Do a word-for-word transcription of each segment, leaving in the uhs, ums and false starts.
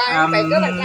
Ăn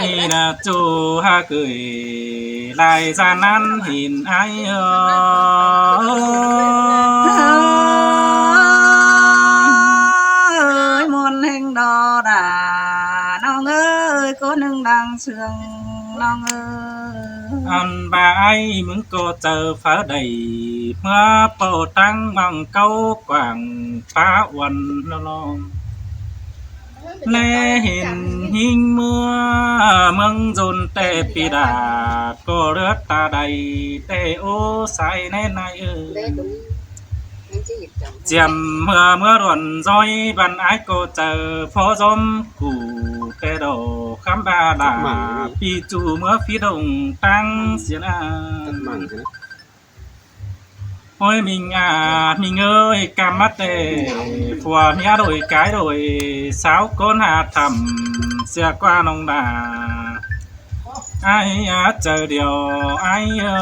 đi nả ꞌchu hák ơi, lai da ꞌnán hin ai ơi. Ơi, ꞌmuôn ꞌhêng đo đa, ꞌnọng ơi, ꞌcốn ꞌnưng đang sương, ꞌnọng ơi. Ăn ꞌva ai ꞌmứng ꞌcọ chaư pháư đảy, ꞌmưa ꞌpo ꞌtáng ꞌmăng cáu quảng pá uôn ꞌnọ ꞌlẹo. ꞌLé hên ꞌhính ꞌmưa ꞌmướng ꞌdốn ꞌtẹ pi đa, ꞌcọ ꞌlứa ta đảy ꞌtẹ ố sai ꞌnẹ ꞌnị ơi. ꞌChiêm ꞌmưa ꞌmưa đuôn ꞌdoi băn ai ꞌcọ chaư phó dóm củ ꞌtẹ đo khắm ꞌva đa, pi ꞌchu ꞌmưa phi đông ꞌtáng sia ꞌnạ. Ôi ꞌminh à, ꞌminh ơi, căm ꞌmá ꞌtẹ, phua ꞌmía đôi cái đôi, sáo ꞌcốn ha thăm, sia ꞌquá ꞌnọng đa. Ai à, chaư điêu, ai ơ.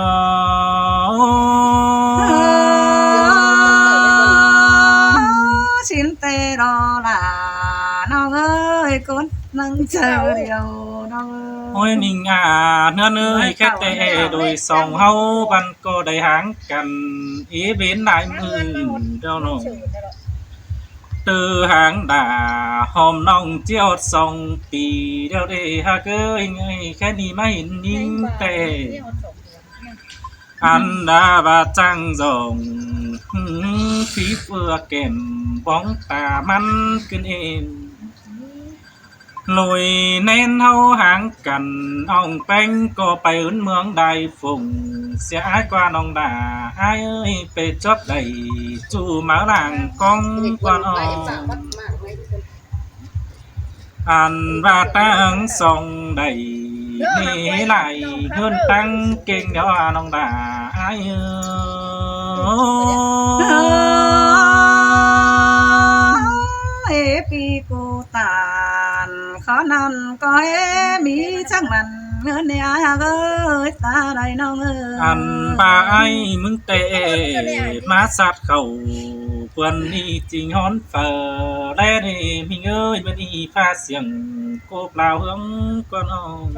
Xin ꞌtẹ đo đa, ꞌnọng ơi, ꞌcốn ꞌnưng chaư điêu, ꞌnọng ơi. Ôi ꞌminh à, ꞌnớ ꞌnới, khé ꞌtẹ đôi song ꞌháu băn ꞌcọ đảy háng căn, ế bến lai ꞌmự đeo ꞌnọng. ꞌTứ háng đa ꞌhôm ꞌnọng ꞌchí ꞌhọt song pi đeo đê hák ơi, ꞌnị khé ꞌnị ꞌmá hên ꞌnhính ꞌtẹ. Ăn đa ꞌva ꞌchăng dỏng, phi ꞌpưa kẻm bóng ta ꞌmắn ꞌcứn ên. Lối ꞌnén ꞌháu háng căn, ꞌnọng ꞌpéng ꞌcọ pay ứn ꞌmướng Đài Phùng, sia ai ꞌquá ꞌnọng đa, ai ơi, pay chóp đảy ꞌchu máư lăng cóng ꞌquá ꞌnọng. Ăn ꞌva ꞌtáng song đảy, ꞌnị lai ꞌhướn ꞌtáng ꞌkêng đéo à ꞌnọng đa, ai ơ. Ê pi cu tản, khó ꞌnặn ꞌcọ ê ꞌmí chắc mẳn ꞌngớn ꞌnị ai hák ơi, ta đảy ꞌnọng ơi. Ăn ꞌva ai ꞌmứng ꞌtẹ ꞌmá sat khảu, ꞌpươn ꞌnị chính hón phaư ꞌlé ꞌnị ꞌminh ơi, ꞌmắn ꞌnị pha siêng cốp lao ꞌhướng ꞌcốn âu.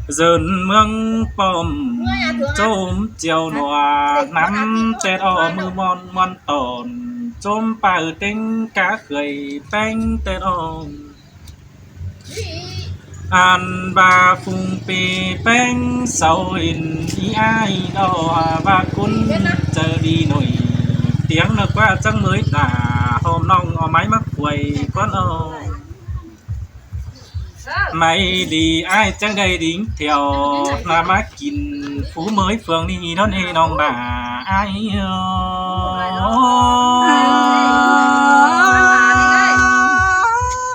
Dơn ꞌmướng pom chốm chiêu nua, nắm ꞌtẹ ꞌnọ ꞌmự ꞌmuôn ꞌmuôn tỏn, chốm pay ꞌtếng cá khưởi ꞌpéng ꞌtẹ ꞌnọ. Ăn ꞌva phung pi ꞌpéng sau hên ꞌí ai ꞌnọ, ꞌva ꞌcốn chaư đi nổi tiếng ꞌnọ ꞌquá ꞌchắng ꞌmới đa, ꞌhôm ꞌnọng au ꞌmái ꞌmá khuôi ꞌcốn âu. ꞌMáy đi ai ꞌchắng đảy đính theo, ꞌna ꞌmá kin phú ꞌmới phường đi ꞌnón ê ꞌnọng đa ai ơ.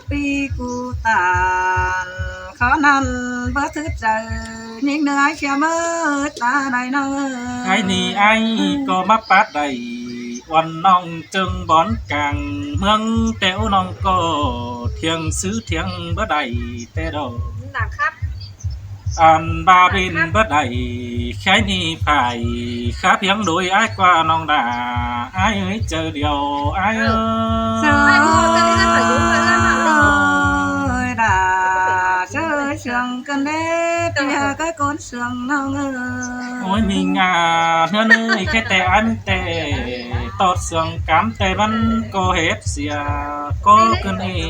Pi cu tản, khó ꞌnặn báu thứ chaư, ꞌnhính ꞌnưng ai khé ꞌmá ta đảy ꞌnọng ơi. Ai ꞌnị ai ꞌcọ ꞌmá pát đảy, uôn ꞌnọng ꞌchương bón cang, ꞌmướng ꞌtẹ ꞌnọng ꞌcọ thiêng ꞌsứ thiêng báu đảy ꞌtẹ đo. Ăn ꞌva bên báu đảy, khái ꞌnị phải khá phiếng đối ai ꞌquá ꞌnọng đa, ai ơi, chaư điêu ai ơ. Ơi đa, chaư sương căn đé, tia cái ꞌcốn sương ꞌnọng ơi. Ôi ꞌminh à, ꞌnớ ꞌnới, khé ꞌtẹ ai ꞌmắn ꞌtẹ tót sương cám ꞌtẹ ꞌmắn ꞌcọ hếp sia ꞌcọ ꞌcứn ê.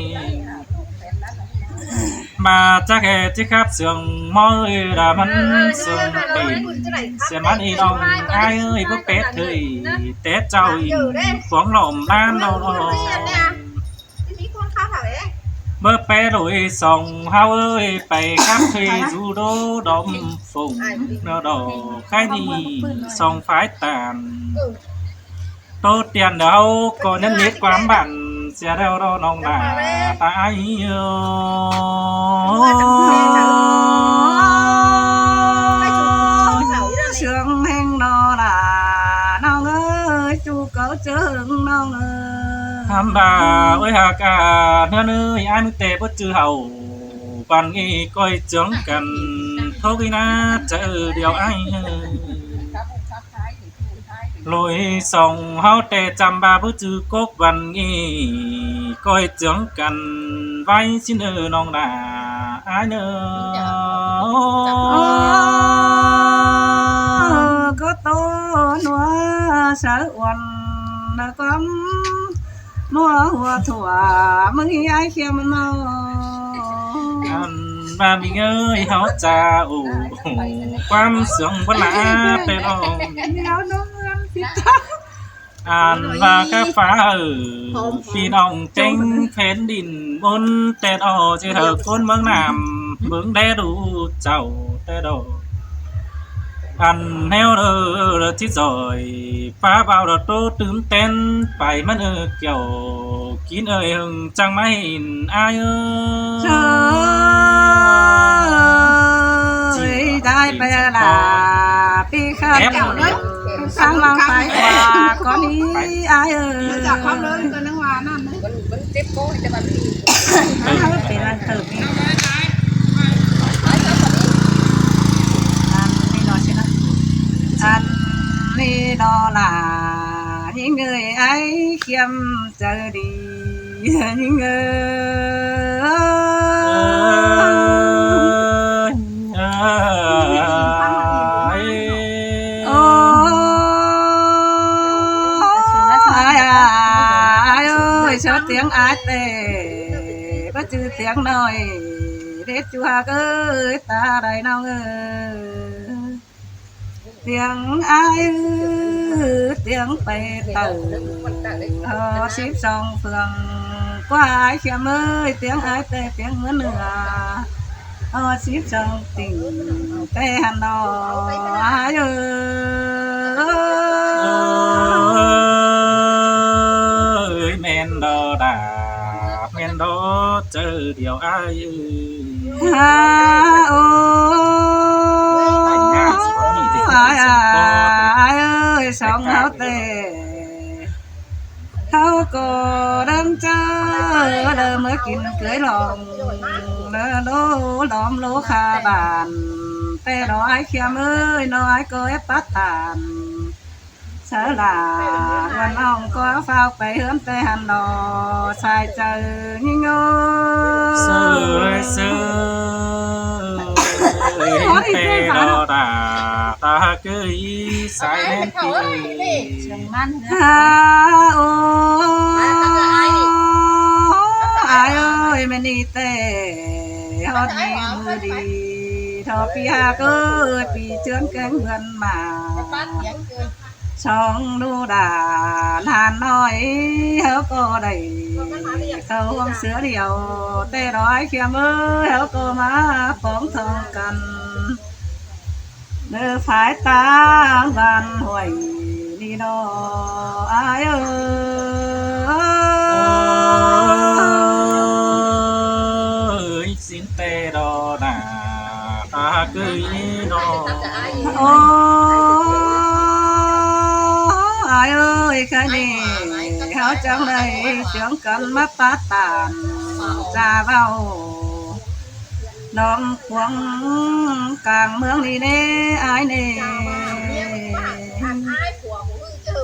ꞌMá chắc ê ꞌchí khắp sương ꞌmó ơi, đa ꞌmắn sương tỉnh sia ꞌmắn ê ꞌnọng ai ơi, báu pét hơi té chảu inh cuống lỏm ꞌnán ꞌnọ. Báu pét lối song ꞌháu ơi, pay khắp thuê du đô đom phủng ꞌnọ đo, khái ꞌnị song phái tản. Tô tiên đa ꞌháu ꞌcọ ꞌnhắng lết quám bản sia đeo đo ꞌnọng đa ta ai ơ. Sương ꞌhêng đo đa ꞌnọng ơi, ꞌchu cáu ꞌchương ꞌnọng ơi. Hăm đa ơi hák à, ꞌnớ ꞌnới, ai ꞌmứng ꞌtẹ báu ꞌchư hảu, bản ꞌnị ꞌcoi ꞌchương căn, thốc ꞌnị ꞌna, chaư điêu ai ơ. ꞌLới song ꞌháu ꞌtẹ chăm ꞌva báu ꞌchư cốc ꞌvăn ꞌnị, ꞌcoi ꞌchương căn ꞌvạy ꞌsịn ꞌnớ ꞌnọng ꞌnạ ải ꞌnớ. ꞌCọ ꞌtố ꞌnua sáư uôn ꞌnớ ꞌquám ꞌmứa ꞌhua thua ꞌmướng ꞌhí ải ꞌkhiêm ꞌnớ. Ăn ꞌva ꞌmí ꞌngới ꞌháu ꞌchạ ổ ꞌquám sương bá lả ꞌtẹ ꞌnọng. Ăn ꞌva cá phá ꞌpị ꞌnọng ꞌtếng phén đin ꞌmôn ꞌtẹ ꞌnọng, ꞌchư hảư ꞌcốn ꞌmướng ꞌnặm ꞌmướng đé đu chảu ꞌtẹ ꞌnọng. Ăn ꞌnéo đaư ꞌchí ꞌdọi phá bao đaư ꞌtố tứm ꞌtến pay ꞌmắn ꞌnớ, kiẻo kin ơi ꞌhưng chắng ꞌmá ꞌhịn ải ơi. Ơi, đảy pay lả ꞌpi khăn sáng lăng pay khua ꞌcọ ꞌnị ải ơi. Ăn ꞌpến ăn tơm ꞌnị. Ăn ꞌnị ꞌnớ lả ꞌnhính ơi, ải ꞌkhiêm chaư đi ꞌnhính ơi. Ơ, ơ, ơ, ơ. Ơ, ải, ải, ải ơi, ꞌchớ ꞌtiếng ải ꞌtẹ báu ꞌchư ꞌtiếng ꞌnọi, đét ꞌchu ꞌhặc ơi, ta đảy ꞌnọng ơi. ꞌTiếng ải ư, ꞌtiếng pay tảu ꞌhọt síp song phường, ꞌquá ải ꞌkhiêm ơi, ꞌtiếng ải ꞌtẹ ꞌtiếng ꞌmứa ꞌnưa ꞌhọt síp song tỉnh ꞌtẹ hẳn ꞌnọ ải ơi. Ơi, ꞌmen đó đà, ꞌmen đó chớ điêu ải ơi. Ha, ơ, ải, ải ơi, song ꞌháu ꞌtẹ ꞌháu ꞌcọ đăm ꞌchớ đaư ꞌmứa kin cưới lòng, đaư ꞌlố đóm ꞌlố khả bản ꞌtẹ ꞌnọ ải ꞌkhiêm ơi, ꞌnọ ải ꞌcọ ép pát tản. Sáư lả uôn ꞌnọng ꞌcọ phao pay ꞌhướn ꞌtẹ hẳn ꞌnọ, sai chaư ꞌnhính ơi. Sáư, sáư, ꞌtẹ đó đà, ta ꞌhặc ơi, sai ꞌmen ꞌpi. Ha, ơ, ải ơi, ꞌmen ꞌnị ꞌtẹ ꞌhọt ꞌnị ꞌmự đi, ꞌtọ ꞌpi ꞌhặc ơi, ꞌpi ꞌchướn kéng ꞌhướn ꞌmá. Song ꞌlụk đả ꞌnặn ꞌnọi, ꞌháu ꞌcọ đảy khảu ꞌhuôm ꞌsứa điêu ꞌtẹ ꞌnọi ꞌkhiêm ơi, ꞌháu ꞌcọ ꞌmá póng thong căn ꞌnớ phái ꞌtáng ꞌvan ꞌhuối ꞌnị ꞌnọ ải ơi. Ơi, ꞌsịn ꞌtẹ đó đà, ta ꞌhặc ơi ꞌnọ. Ơ, ải ơi, khái ꞌnị ꞌháu chắng đảy ꞌchương căn ꞌmá pát tản, ꞌchạ ꞌvạu đóm cuông cang ꞌmướng ꞌnị ꞌnê ải ꞌnê.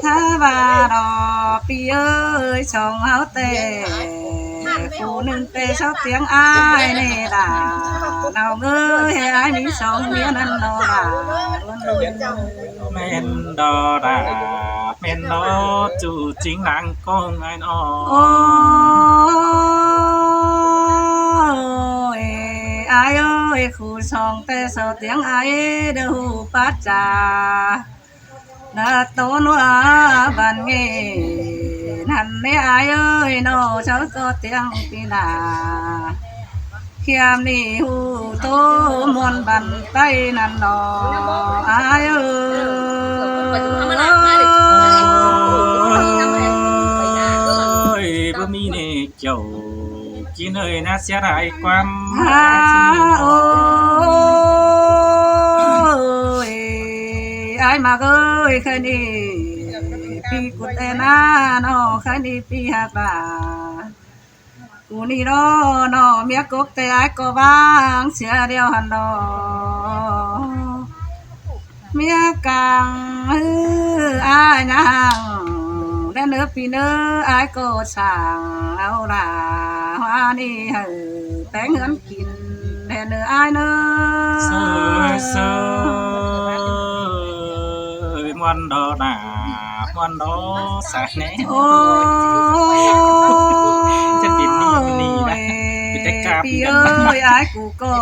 Thả ꞌva đó ꞌpi ơi, song ꞌháu ꞌtẹ phủ ꞌnưng ꞌtẹ sóc ꞌtiếng ải ꞌnê đà. ꞌNọng ơi, ải ꞌmí song ꞌmiến ꞌnặn ꞌnọ đà. ꞌMen đó đà, ꞌmen đó ꞌchu chính lăng công ải ꞌnọ. Ôi, ải ơi, khu song ꞌtẹ so ꞌtiếng ải đaư ꞌhụ pát chaư. Đa ꞌtố ꞌnua ꞌvăn ꞌnị ꞌnặn ꞌnê ải ơi, ꞌnọ cháu ꞌcọ ꞌtiếng ꞌpi nả. ꞌKhiêm ꞌnị ꞌhụ ꞌtố ꞌmuôn ꞌvăn ꞌTáy ꞌnặn ꞌnọ ải ơi. Ơi, báu ꞌmí ꞌnê kiẻo kin ơi, ꞌnạ sia đảy ꞌquám. Ha, ôi, ải ꞌmặc ơi, khái ꞌnị ꞌpi cút ꞌtẹ ꞌnạ ꞌnọ, khái ꞌnị ꞌpi ꞌhặc đà. Cu ꞌnị đó ꞌnọ, ꞌmía cốc ꞌtẹ ải ꞌcọ ꞌváng sia điêu hẳn đó. ꞌMía cang ư Ơi, ải ꞌnhá hăng đen ꞌnớ ꞌpi ꞌnớ, ải ꞌcọ săng au lả ꞌhua ꞌnị hảư téng ꞌhướn kin đen ꞌnớ ải ꞌnớ. ꞌSới, ꞌsới, ꞌmuôn đó nả, ꞌmuôn đó sai ꞌnê. Ô, ꞌchớ pên ꞌnị, ꞌnị đa. Ôi, pên té cáp ꞌpi ꞌnị đa. Ơi, ải cu ꞌcọ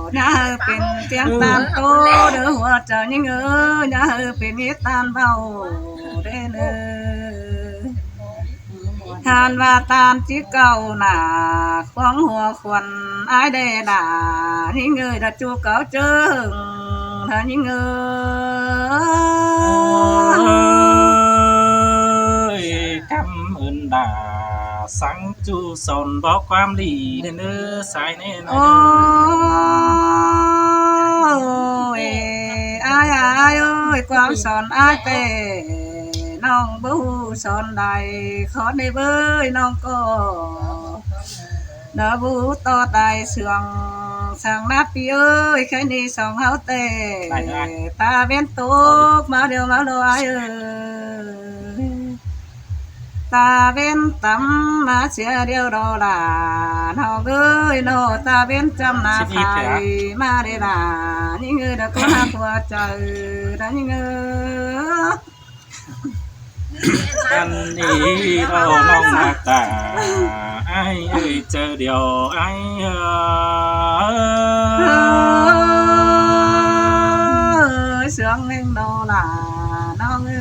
ꞌnhá hảư pên ꞌtiếng ꞌtan ꞌtố đaư ꞌhua chaư ꞌnhính ơi, ꞌnhá hảư pên ꞌhịt ꞌtan báu đen ꞌnớ. Than ꞌva ꞌtan ꞌchí cảu nả, khuống ꞌhua khuôn ải đe đa, ꞌnhính ơi, đa ꞌchu cáu ꞌchớ hưng, đa ꞌnhính ơi. Ơi, căm ơn đa, săng ꞌchu son bók ꞌquám đi đen ꞌnớ sai ꞌnê ꞌnớ. Ôi, ải, ải ơi, ꞌquám son ải ꞌtẹ ꞌnọng báu son đảy, khót ꞌnị bới ꞌnọng ꞌcọ đa báu ꞌto đảy sương. Săng ꞌnặp ꞌpi ơi, khay ꞌnị song ꞌháu ꞌtẹ, ta ꞌvến tốc ꞌmá điêu ꞌmá ꞌlo ải ơi. Ta ꞌvến tắm ꞌmá sia điêu đó lả ꞌnọng ơi ꞌnọ, ta ꞌvến chăm nả phải ꞌmá đe lả ꞌnhính ơi, đa ꞌcốn ꞌhặc ꞌhua chaư đa ꞌnhính ơi. Ăn đi ꞌlo ꞌnọng ꞌmặc ta, ải ơi, chaư điêu ải ơi. Sương ꞌnhính đó lả ꞌnọng ơi.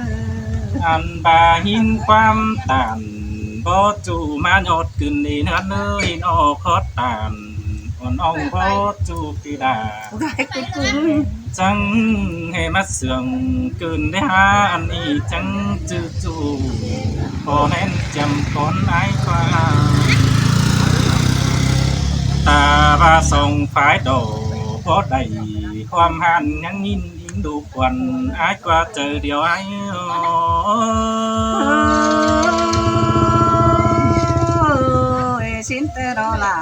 Ăn ꞌva ꞌhịn ꞌquám ꞌtan, bók ꞌchu ꞌmá ꞌnhọt ꞌcứn đi ꞌnớ ꞌnới ꞌnọ, khót ꞌtan ꞌnọng bók ꞌchu ꞌpi đa. Chắng hảư ꞌmá sương ꞌcứn đé hả, ăn ꞌnị chắng ꞌchư ꞌchu, ꞌcọ ꞌnén chăm cón ải ꞌquá. Ta ꞌva song phái đỏ, bók đảy ꞌquám hăn ꞌnhắng ꞌnhính ꞌính đu khuôn ải ꞌquá, chaư điêu ải ơi. Xin ꞌtẹ đó lả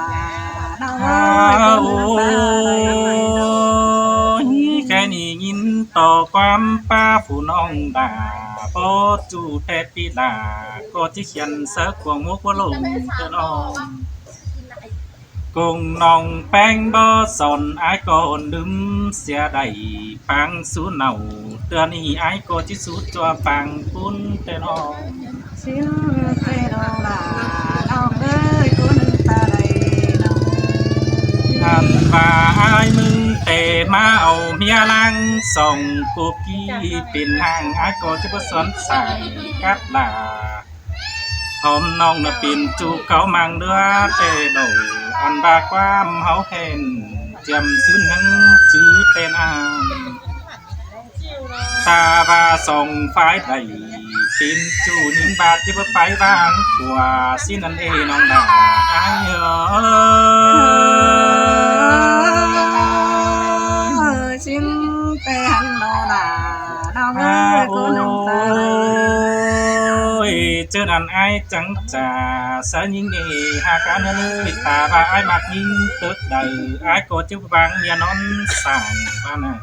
ꞌnọng ơi. Ôi, khay ꞌnị ꞌnhính ꞌto ꞌquám ꞌpá phủ ꞌnọng đa, bók ꞌchu ꞌtẹ ꞌpi đa, ꞌcọ ꞌchí khian sáư cuông mốc báu lông ꞌtẹ ꞌnọng. Cuông ꞌnọng ꞌpéng bók son ải ꞌcọ ꞌnhắng đưm sia đảy pang sú nảu, ꞌtưa ꞌnị ải ꞌcọ ꞌchí sú ꞌchua pang ꞌcốn ꞌtẹ ꞌnọng. Xin ꞌtẹ đó lả ꞌnọng ơi, ꞌcốn ta đảy ꞌnọng. Ăn ꞌva ải ꞌmứng ꞌtẹ ꞌmá au ꞌmía ꞌláng song cốp ꞌkí pên ꞌháng, ải ꞌcọ ꞌchí báu son sảng cắp lả. Hom ꞌnọng ꞌnạ pên ꞌchu cáu ꞌmăng ꞌlứa ꞌtẹ đổ, ăn ꞌva ꞌquám ꞌháu ꞌhẹn chiêm ꞌsướng ꞌnhắng chứ ꞌtẹ ꞌnặn. Ta ꞌva song phái đảy pên ꞌchu ꞌnhính ꞌva ꞌchí báu pay ꞌváng ꞌquá, ꞌsịn ăn ê ꞌnọng đa ải ơi. Xin ꞌtẹ hăn đó lả ꞌnọng ơi, ꞌcốn ꞌnọng ta đảy. Ôi, ꞌchớ ăn ải chắng chả sáư ꞌnhính ê hả cá ꞌnớ ꞌnới, ta ꞌva ải ꞌmặc ꞌnhính tớc đảy, ải ꞌcọ ꞌchí ꞌváng ꞌmía ꞌnón sảng ꞌva ꞌnặn.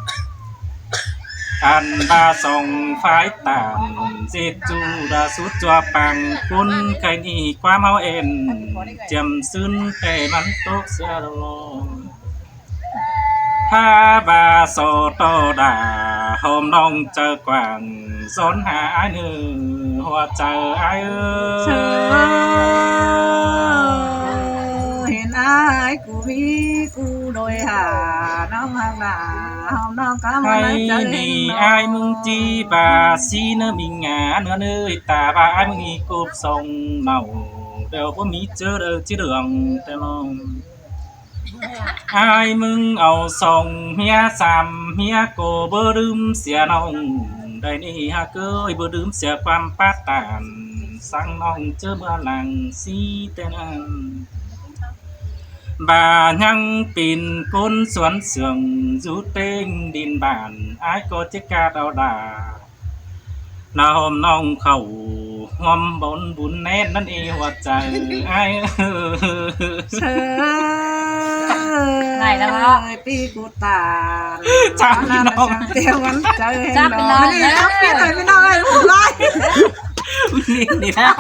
Ăn ꞌva song phái ꞌtan ꞌdệt ꞌchu đa sú ꞌchua pang ꞌcốn, khay ꞌnị ꞌquám ꞌháu ên chiêm ꞌsướng ꞌtẹ ꞌmắn tốc sia đô. Hả ꞌva so ꞌto đa, hom ꞌnọng chaư quảng son hả ải ꞌnớ, ꞌhua chaư ải ơi. Hên ải cu ꞌmí cu đôi hả ꞌnọng ꞌhặc đa, hom ꞌnọng cá ꞌmá ꞌnớ chaư ꞌnị ꞌhên ꞌnọng. Ải ꞌmứng ꞌchí ꞌva ꞌsí ꞌnớ ꞌmí ngả ꞌnớ ꞌnới, ta ꞌva ải ꞌmứng ꞌnị cốp song nảu đẻo báu ꞌmí ꞌchớ đaư ꞌchí đường ꞌtẹ ꞌnọng. Ải ꞌmứng au song ꞌmía sam ꞌmía ꞌcọ báu đưm sia ꞌnọng, đảy ꞌnị ꞌhặc ꞌcới báu đưm sia ꞌquám pák ꞌtan, săng ꞌnọng ꞌchớ ꞌmưa lăng ꞌsí ꞌtẹ ꞌnặn. ꞌVa ꞌnhắng pên ꞌcốn suôn sương dú ꞌtếng đin bản, ải ꞌcọ ꞌchí ꞌcát au đa. ꞌNa hom ꞌnọng khảu ความบุญบุญแน่นนั่นเองหัวใจไอ้ เชิญ ไหนแล้วเนาะ ปีกูตา จ้างพี่น้อง เตียวันใจ จ้างพี่น้อง นี่จ้างพี่หน่อยพี่น้องเอ้ยผู้ร้าย นี่นี่นะ